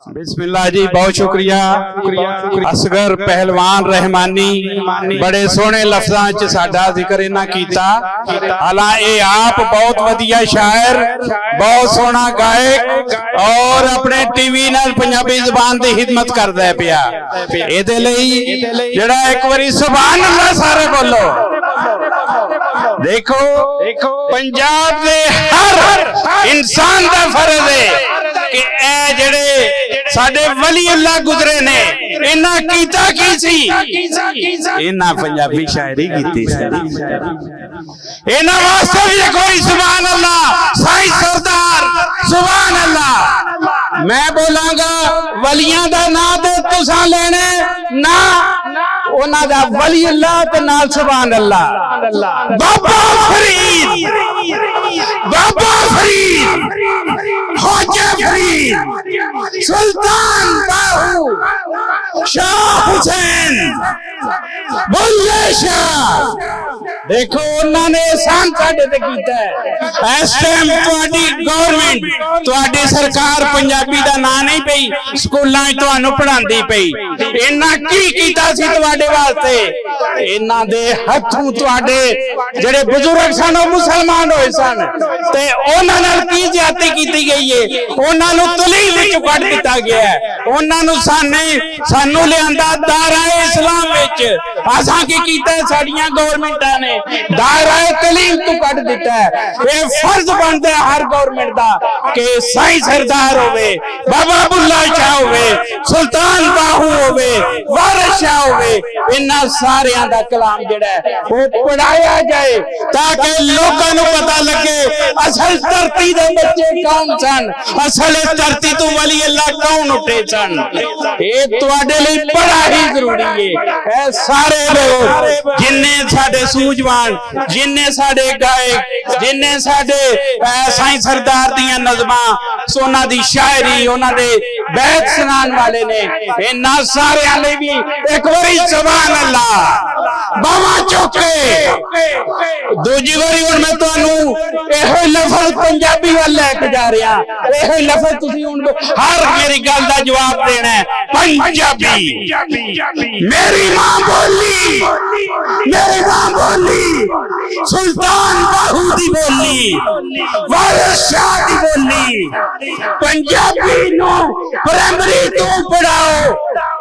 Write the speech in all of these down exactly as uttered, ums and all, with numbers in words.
بسم اللہ جی، بہت شکریہ۔ اصغر پہلوان رحمانی بڑے سوہنے لفظاں وچ ساڈا ذکر انہاں کیتا۔ حالانکہ اے آپ بہت ودھیا شاعر، بہت سوہنا گائک اور اپنے ٹی وی نال پنجابی زبان دی خدمت کردا ہے پیا۔ اے دے لئی جڑا ایک واری سبحان اللہ سارے بولو۔ دیکھو، پنجاب دے ہر انسان دا فرض ہے کہ اے جڑے ساڈے ولی اللہ گزرے نے، انہاں کیتا کی سی؟ انہاں پنجابی شاعری کیتی سی۔ انہاں واسطے بھی ایک واری سبحان اللہ، سائیں سردار، سبحان اللہ۔ میں بولاں گا، ولیاں دا نام تے تساں لینے نہ، انہاں دا ولی اللہ تے نال سبحان اللہ۔ بابا فرید، بابا فرید، خواجہ فرید، سلطان باہو، شاہ حسین، بلے شاہ۔ دیکھو، انہاں نے احسان ساڈے تے کیتا ہے۔ اس ٹائم تہاڈی گورنمنٹ، تہاڈی سرکار پنجابی دا نام نہیں پئی، سکولاں وچ تہانوں پڑھاندی پئی۔ انہاں کی کیتا سی تہاڈے واسطے؟ انہاں دے ہتھوں تہاڈے جڑے بزرگ سن، او مسلمان ہوئے سن، تے انہاں نال کی زیادتی کیتی گئی ہے؟ انہاں نوں تلیم وچوں کڈ دتا گیا ہے۔ انہاں نوں سانے، سانوں لیاندا دائرہ اسلام وچ۔ اساں کی کیتا ہے؟ ساڈیاں گورنمنٹاں نے دائرہ تعلیم تو کڈ دتا ہے۔ اے فرض بندا ہے ہر گورنمنٹ دا کہ سائیں سردار ہوے، بابا بلا شاہ ہوے، سلطان باہو ہوے، وارث شاہ ہوے، انہاں ساریاں دا کلام جڑا ہے وہ پڑھایا جائے، تاکہ لوکاں نوں پتہ لگے اصل دھرتی دے بچے کون سن، اصل اس دھرتی تو ولی اللہ کون اٹھے سن۔ یہ تواڈے لئی بڑا ہی ضروری ہے۔ اے سارے لوگ، جنہیں ساڈے سوجوان، جنہیں ساڈے گائے، جنہیں ساڈے، اے، سائیں سردار دیاں نظماں، انہاں دی شاعری، انہاں دے بیت سنان والے نے، انہاں سارے لئی بھی ایک واری سبحان اللہ، باواں چوکے۔ دوجی واری ہن میں تانوں ایہو لفظ پنجابی ول لے کے جا رہا، ایہو لفظ تسی ہن ہر میری گل دا جواب دینا ہے۔ پنجابی، میری ماں بولی، میری ماں بولی، سلطان باہو دی بولی، وارث شاہ دی بولی۔ پنجابی نو پرائمری تو پڑھاؤ۔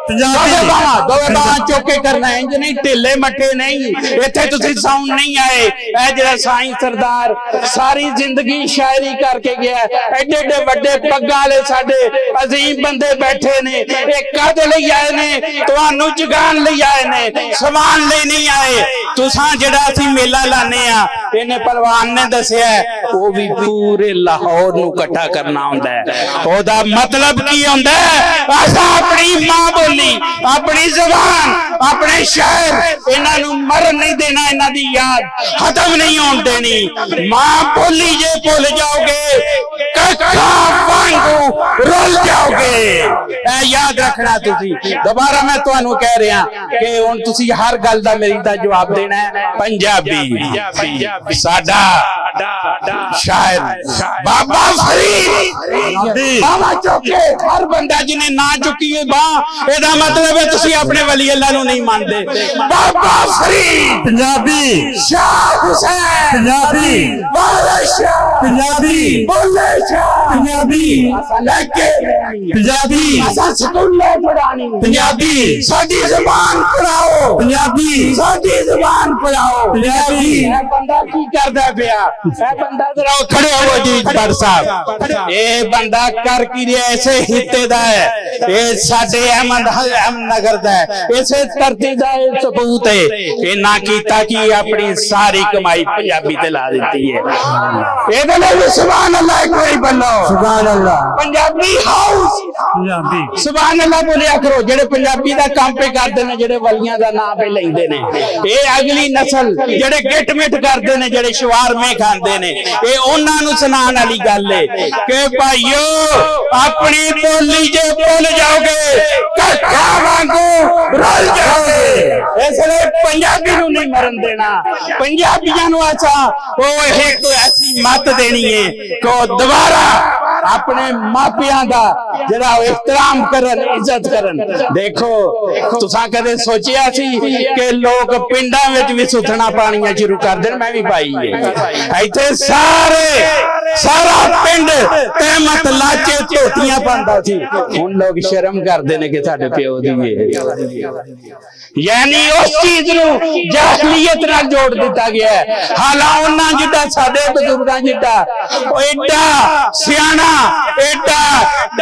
پنجابی۔ دوے باواں، دوے باواں چوکے کرنا ہے، انج نہیں، ڈھیلے مٹے نہیں۔ ایتھے تسی ساؤنڈ نہیں آئے۔ اے جڑا سائیں سردار ساری زندگی شاعری کر کے گیا ہے، ایڈے ایڈے وڈے پگاں والے ساڈے عظیم بندے بیٹھے نے، اے کد لئی آئے نے؟ تانوں جگان لئی آئے نے، سمان لئی نہیں آئے۔ تساں جڑا اسی میلہ لانے آ، انہیں پہلوان نے دسیا ہے، وہ بھی پورے لاہور نو اکٹھا کرنا ہوندا ہے۔ او دا مطلب کی ہوندا ہے؟ اساں اپنی ماں بولی، اپنی زبان، اپنے شہر، انہاں نوں مرن نہیں دینا، انہاں دی یاد ختم نہیں ہون دینی۔ ماں بولی جے بھول جاؤ گے، ککھاں وانگوں رول جاؤ گے۔ اے یاد رکھنا تسی۔ دوبارہ میں تانوں کہہ رہا کہ ہن تسی ہر گل دا میری دا جواب دینا ہے۔ پنجابی، ساڈا شاعر بابا فرید، بابا چوکے، ہر بندہ جنہیں نہ چکی ہوئی باں، اے دا مطلب ہے تسی اپنے ولی اللہ نو نہیں مانتے۔ بابا فرید، پنجابی۔ شاہ حسین، پنجابی۔ بارش شاہ، پنجابی۔ بلے شاہ، پنجابی۔ اساں لے کے پنجابی۔ اساں سکولے پڑھانی۔ پنجابی۔ ساڈی زبان پڑھاؤ۔ پنجابی۔ ساڈی زبان پڑھاؤ۔ پنجابی۔ اے بندہ کی کردا پیا؟ اے بندہ ذرا کھڑے ہو جی، بٹ صاحب۔ اے بندہ کر کی رہیا؟ ایسے حصے دا ہے، اے ساڈے احمد، احمد نگر دا ہے، ایسے دھرتی دا اے ثبوت ہے۔ اے نہ کیتا کہ اپنی ساری کمائی پنجابی تے لا دتی ہے۔ اے دے لئی سبحان اللہ، ایک واری بولو۔ سبحان اللہ۔ پنجابی ہاؤس۔ پنجابی۔ سبحان اللہ بولیا کرو، جڑے پنجابی دا کام پہ کردے نے، جڑے ولیاں دا نام پہ لیندے نے۔ اے اگلی نسل جڑے گٹ مٹ کردے نے، جڑے شوار میں کھاندے نے، اے انہاں نوں سنان والی گل ہے کہ بھائیو، اپنی بولی جے بھول جاؤ گے، ککھاں وانگوں رل جاؤ گے۔ اس لیے پنجابی نوں نہیں مرن دینا۔ پنجابیاں نوں ایسا، او ایک ایسی مت دینی ہے کہ او دوبارہ اپنے ماپیاں دا جڑا او احترام کرن، عزت کرن۔ دیکھو، تساں کدے سوچیا سی کہ لوگ پنڈاں وچ بھی ستھنا پانیاں شروع کر دین؟ میں بھی پائی ہے۔ ایتھے سارے، سارا پنڈ تہمت لا کے دھوتیاں پاندا سی۔ ہن لوگ شرم کردے نے کہ ساڈے پیو دی ہے۔ یعنی اس چیز نوں جاہلیت نال جوڑ دتا گیا ہے۔ حالانکہ انہاں جڈا، ساڈے بزرگاں جڈا، او ایڈا سیاݨا، ایڈا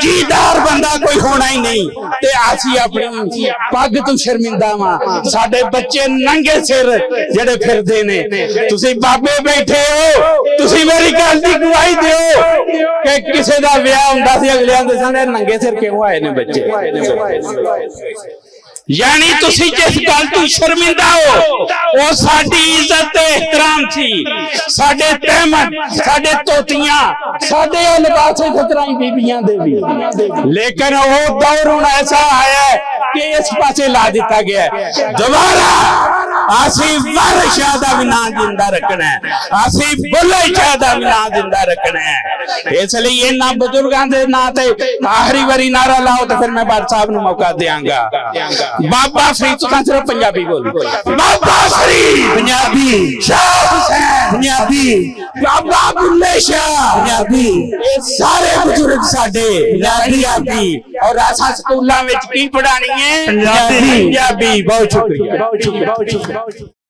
جیدار بندہ کوئی ہونا ہی نہیں۔ تے اسی اپنی پگ تو شرمندہ واں۔ ساڈے بچے ننگے سر جڑے پھردے نے۔ تسی بابے بیٹھے ہو، تسی میری گل دی گواہی دیو کہ کسے دا ویاہ ہوندا سی، اگلیاں دے سن ننگے سر کیوں آئے نے بچے؟ یعنی تسی جس گل تو شرمندہ ہو، وہ ساڈی عزت تے احترام سی، ساڈے تہمت، ساڈے توتیاں، ساڈے او لباس ستھرائی بیبیاں دے بھی۔ لیکن وہ دور ہن ایسا آیا ہے کہ اس پاسے لا دتا گیا ہے۔ دوبارہ آسی ور شاہ دا بھی نام زندہ رکھنا ہے، آسی بلے شاہ دا بھی نام زندہ رکھنا ہے۔ اس لیے انہاں بزرگاں دے ناں تے آخری واری نعرہ لاؤ تے پھر میں بٹ صاحب نوں موقع دیاں گا۔ بابا فرید، تساں صرف پنجابی بولو۔ بابا فرید پنجابی، شاہ حسین پنجابی، بابا بلے شاہ پنجابی، یہ سارے بزرگ ساڈے پنجابی۔ اور اساں سکولاں وچ کی پڑھانی ہے؟ پنجابی۔ پنجابی۔ بہت شکریہ۔